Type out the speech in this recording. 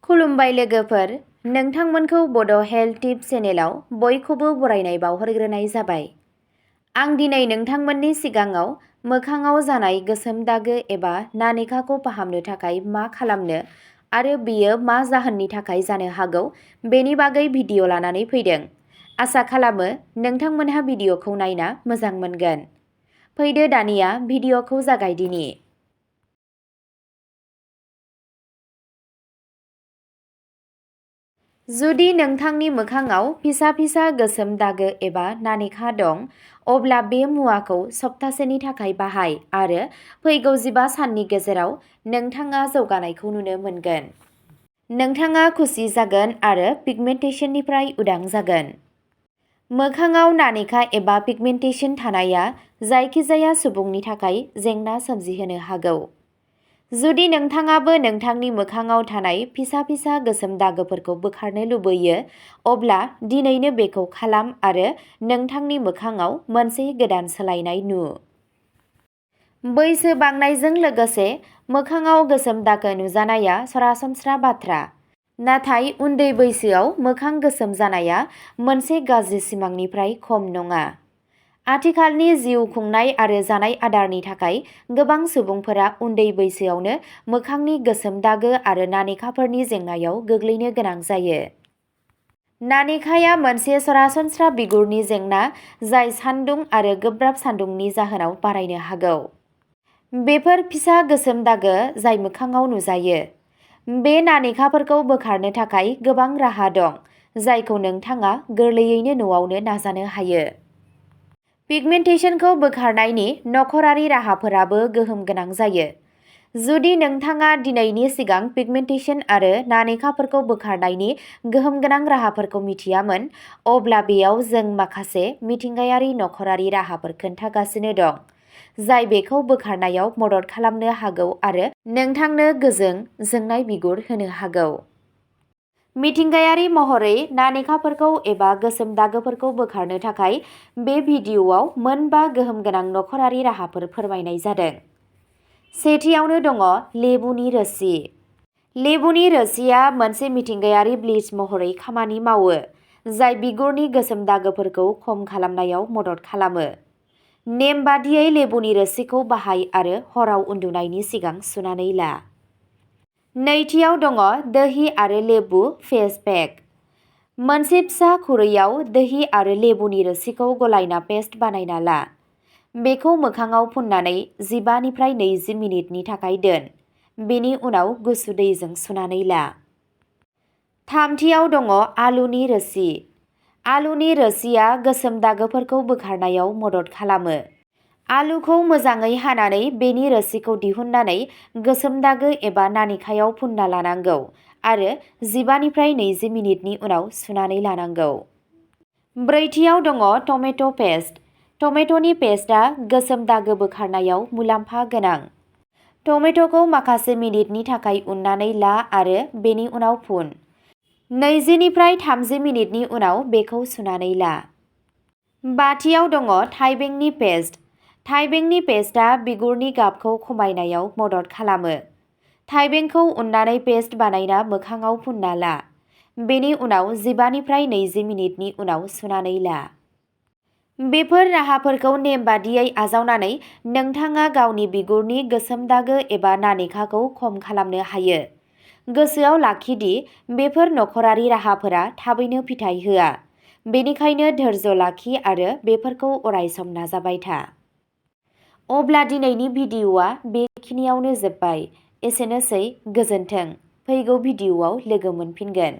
खुलुमबाय लोगोफोर, नोंथांमोनखौ बड' हेल्थ टिप्स चेनेलाव बयखौबो बरायनाय बावहरग्रोनाय जाबाय। आं दिनै नोंथांमोननि सिगाङाव मोखाङाव जानाय गोसोम दागो एबा नानेखाखौ फाहामनो थाखाय मा खालामनो आरो बेयो मा जाहोननि थाखाय जानो हागौ बेनि बागै भिडिअ लानानै फैदों। आसा खालामो नोंथांमोनहा भिडिअखौ नायना मोजां मोनगोन। फैदो दानिया भिडिअखौ जागायदिनि। जुदि नोंथांनि मोखाङाव फिसा फिसा गोसोम दागो एबा नानेखा दं, अब्ला बे मुवाखौ सप्तासेनि थाखाय बाहाय आरो फैगौ 15 साननि गेजेराव नोंथाङा जौगानायखौ नुनो मोनगोन। नोंथाङा खुसि जागोन आरो पिगमेन्टेशननिफ्राय उदां जागोन। मोखाङाव नानेखा एबा पिगमेन्टेशन थानाया जायखिजाया सुबुंनि थाखाय जेंना सोमजिहोनो हागौ। जुदि नोंथाङाबो नोंथांनि मोखाङाव थानाय फिसा फिसा गोसोम दागोफोरखौ बोखारनो लुबैयो, अब्ला दिनैनो बेखौ खालाम आरो नोंथांनि मोखाङाव मोनसे गोदान सोलायनाय नु। बैसो बांनायजों लोगोसे मोखाङाव गोसोम दागो नुजानाया सरासनस्रा बाथ्रा। नाथाय उन्दै बैसोआव मोखां गोसोम जानाया मोनसे गाज्रि सिमांनिफ्राय खम नङा। आथिखालनि जिउ खुंनाय आरो जानाय आदारनि थाखाय गोबां सुबुंफोरा उन्दै बैसोआवनो मोखांनि गोसोम दागो आरो नानेखाफोरनि जेंनायाव गोग्लैनो गोनां जायो। नानेखाया मोनसे सरासनस्रा बिगुरनि जेंना जाय सान्दुं आरो गोब्राब सान्दुंनि जाहोनाव बारायनो हागौ। बेफोर फिसा गोसोम दागो जाय मोखाङाव नुजायो। बे नानेखाफोरखौ बोखारनो थाखाय गोबां राहा दं, जायखौ नोंथाङा गोरलैयैनो न'आवनो नाजानो हायो। पिगमेन्टेशनखौ बोखारनायनि नख'रारि राहाफोराबो गोहोम गोनां जायो। जुदि नोंथाङा दिनैनि सिगां पिगमेन्टेशन आरो नानेखाफोरखौ बोखारनायनि गोहोम गोनां राहाफोरखौ मिथियामोन, अब्ला बेयाव जों माखासे मिथिंगायारि नख'रारि राहाफोर खोन्थागासिनो दं, जाय बेखौ बोखारनायाव मदद खालामनो हागौ आरो नोंथांनो गोजों, जोंनाय बिगुर होनो हागौ। मिथिंगायारि महरै नानेखाफोरखौ एबा गोसोम दागोफोरखौ बोखारनो थाखाय बे भिडिअआव मोनबा गोहोम गोनां नख'रारि राहाफोर फोरमायनाय जादों। सेथियावनो दङ लेबुनि रोसि। लेबुनि रोसिया मोनसे मिथिंगायारि ब्लिच महरै खामानि मावो, जाय बिगुरनि गोसोम दागोफोरखौ खम खालामनायाव मदद खालामो। नेम बादियै लेबुनि रोसिखौ बाहाय आरो हराव उन्दुनायनि सिगां सुनानै ला। नैथियाव दङ दही आरो लेबु फेस पेक। मोनसे फिसा खुरैयाव दही आरो लेबुनि रोसिखौ गलायना पेस्ट बानायना ला। बेखौ मोखाङाव फुननानै 15 निफ्राय 20 मिनिटनि थाखाय दोन। बेनि उनाव गुसु दैजों सुनानै ला। थामथियाव दङ आलुनि रोसि। आलुनि रोसिया गोसोम दागोफोरखौ बोखारनायाव मदद खालामो। आलुखौ मोजाङै हानानै बेनि रोसिखौ दिहुननानै गोसोम दागो एबा नानेखायाव फुनना लानांगौ आरो 15 निफ्राय 20 मिनिटनि उनाव सुनानै लानांगौ। ब्रैथियाव दङ टमेट' पेस्ट। टमेट'नि पेस्टआ गोसोम दागो बोखारनायाव मुलाम्फा गोनां। टमेट'खौ माखासे मिनिटनि थाखाय उननानै ला आरो बेनि उनाव फुन। 20 निफ्राय 30 मिनिटनि उनाव बेखौ सुनानै ला। बाथियाव दङ थाइबेंनि पेस्ट। थाइबेंनि पेस्टआ बिगुरनि गाबखौ खमायनायाव मदद खालामो। थाइबेंखौ उननानै पेस्ट बानायना मोखाङाव फुनना ला। बेनि उनाव 15 निफ्राय 20 मिनिटनि उनाव सुनानै ला। बेफोर राहाफोरखौ नेम बादियै आजावनानै नोंथाङा गावनि बिगुरनि गोसोम दागो एबा नानेखाखौ खम खालामनो हायो। गोसोआव लाखि दि बेफोर नख'रारि राहाफोरा थाबैनो फिथाय होआ, बेनिखायनो धैर्य लाखि आरो बेफोरखौ अरायसम नाजाबाय था। अब्ला दिनैनि भिडिअआ बेखिनियावनो जोब्बाय। एसेनोसै, गोजोन्थों। फैगौ भिडिअआव लोगो मोनफिनगोन।